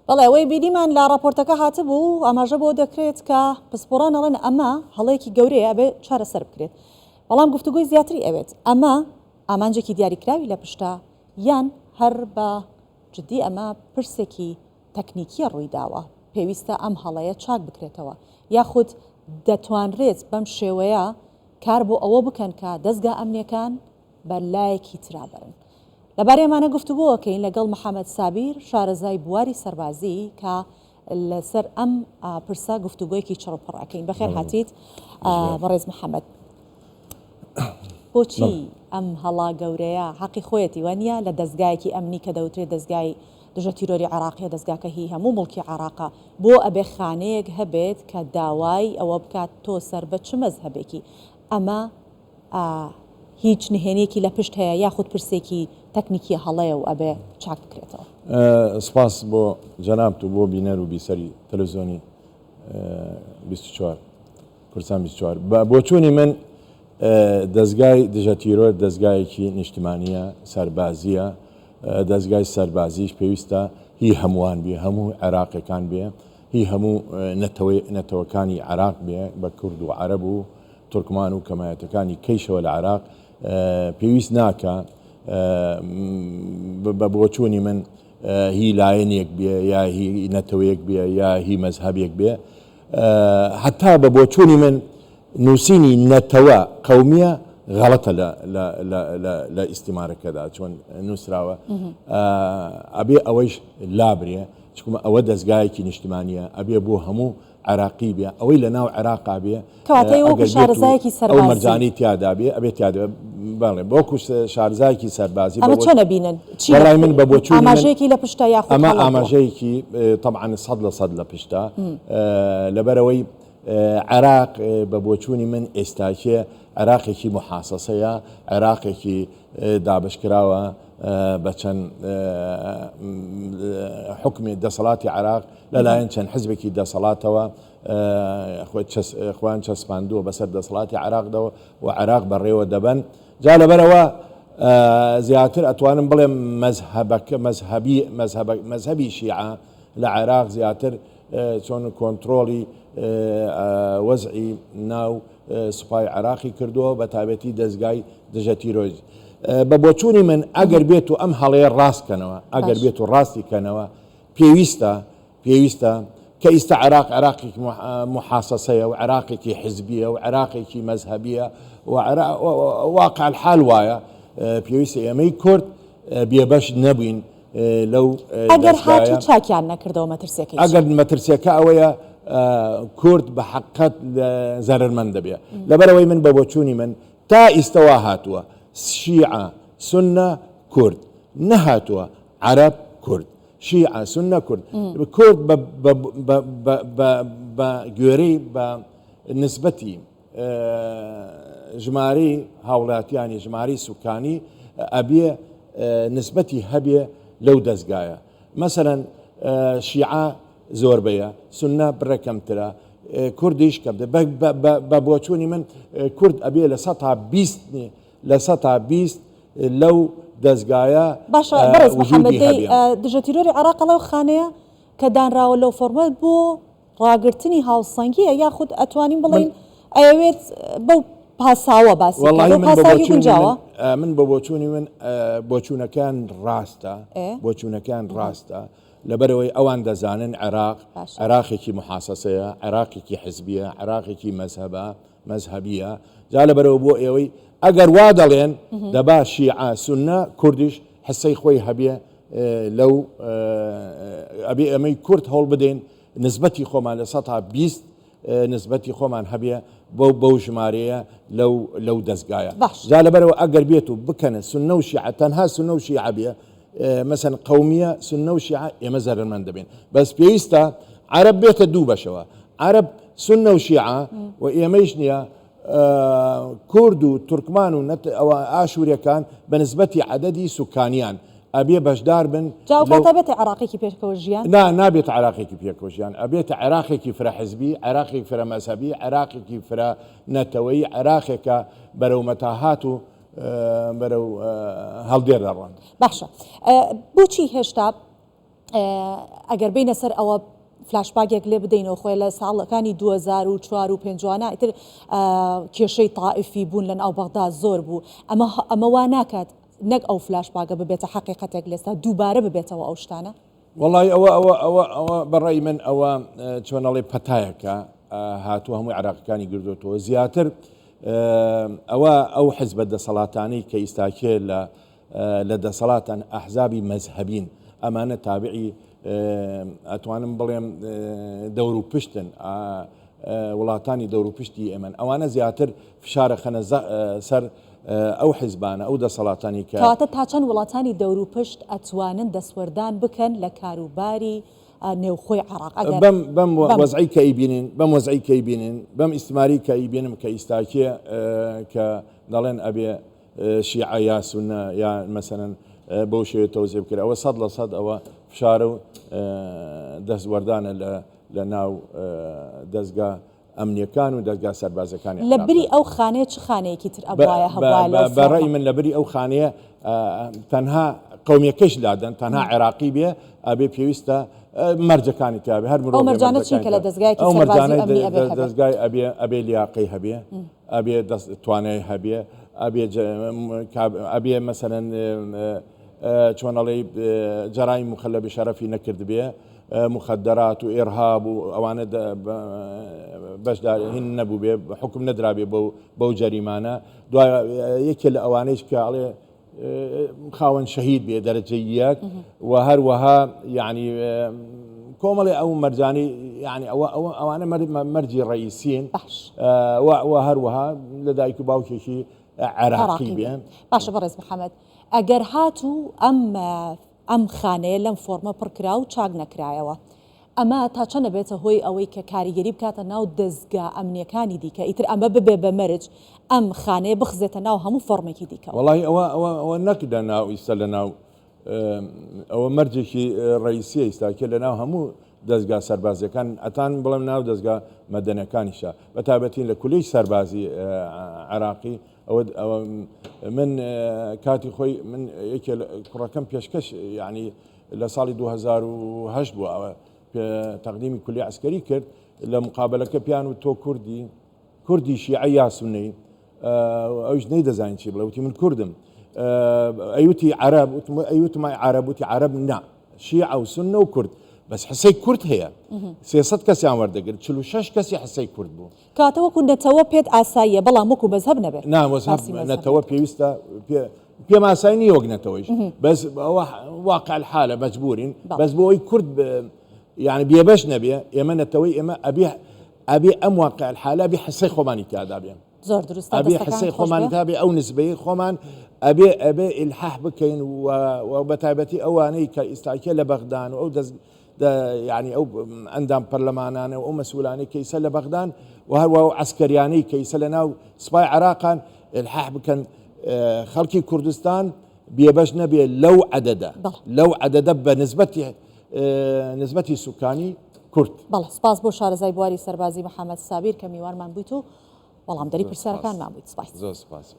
بەڵێ ئەوەی بینیمان لە ڕاپۆرتەکە هاتبوو ئاماژە بۆ دەکرێت کە پسپۆڕان ئەڵێن ئەمە هەڵەیەکی گەورەیە ئەبێ چارەسەر بکرێت بەڵام گفتوگۆی زیاتری ئەوێت ئەمە ئامانجێکی دیاریکراوی لە پشتە یان هەر بە جدی ئەمە پرسێکی تەکنیکیە ڕوویداوە پێویستە ئەم هەڵەیە چاک بکرێتەوە یاخود دەتوانرێت بەم شێوەیە کار بۆ ئەوە بکەن کە دەزگا ئەمنیەکان بە لایەکی ترا بەرن. لەبارەی ئەمانە گفتوگۆ ئەکەین لەگەڵ محەمەد سابیر شارەزای بواری سەربازی کە لەسەر ئەم پرسە گفتوگۆیەکی چڕوپڕ ئەکەین. بەخێر هاتیت بەڕێز محەمەد. بۆچی ئەم هەڵا گەورەیە حەقی خۆیەتی وانە لە دەستگایەکی ئەمنی کە دەوترێت دەستگای دژە تیرۆری عێراقیە دەستگاکە هی هەموو مڵکی عێراقە بۆ ئەبێ خانەیەک هەبێت کە داوای ئەوە بکات تۆ سەر بە چ مەزهەبێکی ئەمە هیچ نهێنیەکی لە پشت هەیە یاخود پرسێکی تەکنیکی هەڵەیە و ئەبێ چاک بکرێتەوە؟ سپاس بۆ جەنابت و بۆ بینەر و بیسەری تەلەفزیۆنی 24 کوردستان 24. بە بۆچوونی من دەزگای دژە تیرۆر دەزگایەکی نیشتمانییە، سەربازییە، دەزگای سەربازیش پێویستە هی هەمووان بێ، هەموو عێراقیەکان بێ، هی هەموو نەتەوەی نەتەوەکانی عێراق بێ بە کورد و عەرەب و تورکمان و کەمایەتەکانی کەیشەوە لە عێراق پێویست ناکا بە بۆچوونی من هی لایەنێک بێ یا هی نەتەوەیەک بێ یا هی مەزهەبێک بێ حتا بە بۆچوونی من نووسینی نەتەوە قەومیە غەڵەتە لە ئیستیمارەکەدا چۆن نووسراوە ئەبێ ئەوەیش لابرێ چکمە ئەوە دەستگایەکی نیشتمانیە ئەبێ بۆ هەموو عێراقی بێ ئەوەی لە ناو عێراقا بێ کەواتە ئێوە وەکو ئەگەر بێت و شارەزایەکی ئەو سەربازی. مەرجانەی تیادا بێ ئەبێ تیادا بەڵێ وەکو شارەزایەکی سەربازی بە ئەمە بۆ چۆن ئەبینن؟ چی لە وەڵای من بە بۆچوونی من ئاماژەیەکی لە پشتە یاخود ئەمە هەڵە بووە؟ ئاماژەیەکی تەبعەن 100% لە پشتە لەبەرئەوەی عێراق بە بۆچوونی من ئێستاکێ عێراقێکی محاسەسەیە عێراقێکی دابەشکراوە بە چەند حوکمی دەسەڵاتی عێراق لەلایەن چەند حزبێکی دەسەڵاتەوە خۆیان چەسپاندووە بەسەر دەسەڵاتی عێراقدەوە و عێراق بەڕێوە دەبەن جا لەبەرەوە زیاتر ئەتوانم بڵێم مەزهەبەکە مەزهەبی مەزهەبی شیعە لە عێراق زیاتر چۆن کۆنترۆڵی وەزعی ناو سوپای عێراقی کردووە بە تایبەتی دەزگای دژە تیرۆریست بە بۆچوونی من ئەگەر بێت و ئەم هەڵەیە ڕاست کەنەوە ئەگەر بێت و ڕاستی کەنەوە پێویستە پێویستە کە ئیستا عێراق عێراقێکی محاسەسەیە و عێراقێکی حزبیە و عێراقێکی مەزهەبیە و واقع الحال وایە پێویستە ئێمەی کورد بێبەش نەبووین لەو ئەگەر هاتوو چاکیان نەکردەوە مەترسیەکەی چیە؟ ئەگەر مەترسیەکە ئەوەیە کورد بە حەقەت زەرەرمەند دەبێ لەبەرئەوەی من بە بۆچوونی من تا ئیستە وا هاتووە شیعە سوننە کورد نەهاتووە عەرەب کورد شیعە سوننە کورد کورد بە گوێرەی بە نسبەتی ژمارەی هاوڵاتیانی ژمارەی سوکانی ئەبێ نسبەتی هەبێ لەو دەزگایە مەسەلەن شیعە زۆربەیە سونە بڕێک کەمترە کوردیش کەمتر بە بۆچوونی من کورد ئەبێ 20% 20% لەو دەزگایە باشە بەڕێز محەممەد وجودی دەی هەبێ. دژە تیرۆری عێراق ئەڵێ ئەو خانەیە کە دانراوە لەو فۆرمە بۆ ڕاگرتنی هاوسەنگیە یاخود ئەتوانین بڵێین ئەیەوێت بەو پاساوە باسی بکات وەڵاهی ئەو من بە پاساوی بۆچوونی من گونجاوە؟ من بە بۆچوونی من بۆچوونەکەیان ڕاستە ئێ بۆچوونەکەیان ڕاستە لەبەرئەوەی ئەوان دەزانن عێراق باشە. عێراقێکی محاسەسەیە عێراقێکی حزبیە عێراقێکی مەزهەبە مەزهەبیە جا لەبەرئەوە بۆ ئێوەی ئەگەر وا دەڵێن دەبا شیعە سوننە کوردیش حسەی خۆی هەبێ لەو ئەبێ ئێمەی کورد هەوڵ بدەین نسبەتی خۆمان 20% نسبەتی خۆمان هەبێ بەو بەو ژمارەیە لەو لەو دەزگایە باش. جا لەبەرەوە ئەگەر بێت و بکەنە سوننە و شیعە تەنها سوننە و شیعە بێ مەسەن قەومیە سوننە و شیعە ئێمە زەرەرمەند دەبین بەس پێویستە عەرەب بێتە دوو بەشەوە عەرەب سوننە و شیعە و ئێمەیش نییە کورد و تورکمان و ئەوە ئاشووریەکان بە نسبەتی عەدەدی سوکانیان ئەبێ بەشدار بن. جا ئەو کاتە ئەبێتە عێراقێکی پێکەوە ژیان؟ نا نابێتە عێراقێکی پێکەوە ژیان، ئەبێتە عێراقێکی فرە حزبی، عێراقێکی فرە مەزهەبی، عێراقێکی فرە نەتەوەیی، عێراقێکە بەرەو مەتاهات و بەرەو هەڵدێر دەڕۆن. باشە بۆچی هێشتا. ئەگەر بینە سەر ئەوە فلاشباکێک لێ بدەینەوە خۆی لە ساڵەکانی 2004 و پێنجوانە ئیتر کێشەی تائیفی بوون لە ناو بەغدا زۆر بوو ئەمە ئەمە وا ناکات نەک ئەو فلاشباگە ببێتە حەقیقەتێک لێستا دووبارە ببێتەوە ئەو شتانە؟ وەڵی ئەوە ئەوە ئەوە ئەوە بەڕای من ئەوە چۆنەڵێ پەتایەکە هاتووە هەموو عراقەکانی گردوتەوە زیاتر ئەوە ئەو حزبە دەسەڵاتانەی کە ئیستاکێ لە لە دەسەڵاتن ئەحزابی مەزهەبین ئەمانە تابعی ئەتوانم بڵێم دەور و پشتن وڵاتانی دەور و پشتی ئێمەن ئەوانە زیاتر فشارە خەنە سەر ئەو حزبانە ئەو دەسەڵاتانی کە کەواتە تا چەند وڵاتانی دەوروپشت ئەتوانن دەستوەردان بکەن لە کاروباری نێوخۆی عێراق ئەگەر بەم بەم وەزعی کە ئەیبینین بەم وەزعی کە ئەیبینین بەم ئیستماری کە ئەیبینم کە ئیستاکێ کە دەڵێن ئەبێ شیعە یا سونە یا مەسەلەن بەو شێوەیە تەوزیع بکرێت ئەوە 100% ئەوە فشارە و دەستوەردانە لە لە ناو دەزگا ئەمنیەکان و دەزگا سەربازەکانی لە بری ئەو خانەیە چ خانەیەکی تر ئەبوایە هەبوایە لەو بە ڕەئی من لە بری ئەو خانەیە تەنها قەومیەکەش لادەن تەنها عێراقی بێ ئەبێ پێویستە مەرجەکانی تیاێ هەر مرۆڤ مەرجانە چین کە لە دەزگایەکی سەربازی ئەمنی ئەبێ هەبێ دەزگای ئەبێ ئەبێ لیاقەی هەبێ ئەبێ دەست توانای هەبێ ئەبێ ئەبێ مەسەلەن چۆن ئەڵێی جەرایم مخلە بشەرەفی نەکردبێ مخدرات و ئێرهاب و ئەوانە بەشدار هین نەبوو بێ حکم نەدرابێ بەو بەو جەریمانە دوای یەکێ لە ئەوانەیش کە ئەڵێ خاوەن شەهید بێ دەرەجەی یەک و هەروەها یعنی کۆمەڵی ئەو مەرجانی یعنی ئەوە ئەوە ئەوانە مەرجی ڕئیسین و هەروەها لە دایک و باوکێکی عێراقی بێ. باشە بەڕێز محەممەد ئەگەر هاتوو ئەم ئەم خانەیە لەم فۆرمە پڕکرا و چاک نەکرایەوە ئەمە تا چەند ئەبێتە هۆی ئەوەی کە کاریگەری بکاتە ناو دەزگا ئەمنیەکانی دیکە، ئیتر ئەمە ببێ بە مەرج ئەم خانەیە بخزێتە ناو هەموو فۆرمێکی دیکەوە؟ وەڵاهی ئەوە ئەوە ئەوە نەک لە ناو ئیستا لە ناو ئەوە مەرجێکی ڕەئیسیە ئیستا کێ لە ناو هەموو دەزگا سەربازیەکان ئەتان بڵێم ناو دەزگا مەدەنەکانیشە بە تایبەتی لە کولیەی سەربازی عێراقی ئەوە ئەوە من کاتی خۆی من یەکێ کوڕەکەم پێشکەش یعنی لە ساڵی 2008 بوو ئەوە تەقدیمی کولی عسکەری کرد لە مقابلەکە پیان و تۆ کوردی کوردی شیعە یا سونەی ئەوش نەیدەزانین چی بڵێ وتی من کوردم ئەیوتی عەرەب ئەیوتم عەرەب وتی عەرەب نا شیعە و سونە و کورد بەس حسەی کورد هەیە 300 کەسیان وەردەگرت 46 کەسی حسەی کورد بوو کەواتە وەکو نەتەوە پێت ئاساییە بەڵام وەکو مەزهەب نەبێت. نا مەزهەب نەتەوە پێویستە پێم ئاسایی نییە وەک نەتەوەیش بەس ئەوە واقع الحالە مەجبورین بەس بۆ ئەوەی کورد یعنی بێبەش نەبێ ئێمە نەتەوەی ئێمە ئەبێ ئەبێ ئەم واقع الحالە ئەبێ حسەی خۆمانی تیادا بێ زۆر دروستە ئەبێ حسەی خۆمانی تا بێ ئەو نسبەی خۆمان ئەبێ ئەبێ ئیلحاح بکەین و بە تایبەتی ئەوانەی کە ئیستاکێ لە بەغدان و ئەو دەست یانی ئەو ئەندام پەرلەمانانە و ئەو مەسئولانەی کە ئیسە لە بەغدان و هەروە ئەو عەسکەریانەی کە ئیسە لە ناو سوپای عێراقان ئیلحاح بکەن خەڵکی کوردستان بێبەش نەبێ لەو عەدەدە لەو عەدەدە بە نسبەتی نسبەتی سوکانی کورد. بەڵێ سپاس بۆ شارەزای بواری سەربازی محەمەد سابیر کە میوانمان بوویت و وەڵامدەری پرسیارەکانمان بوویت. سپاس. زۆر سپاس.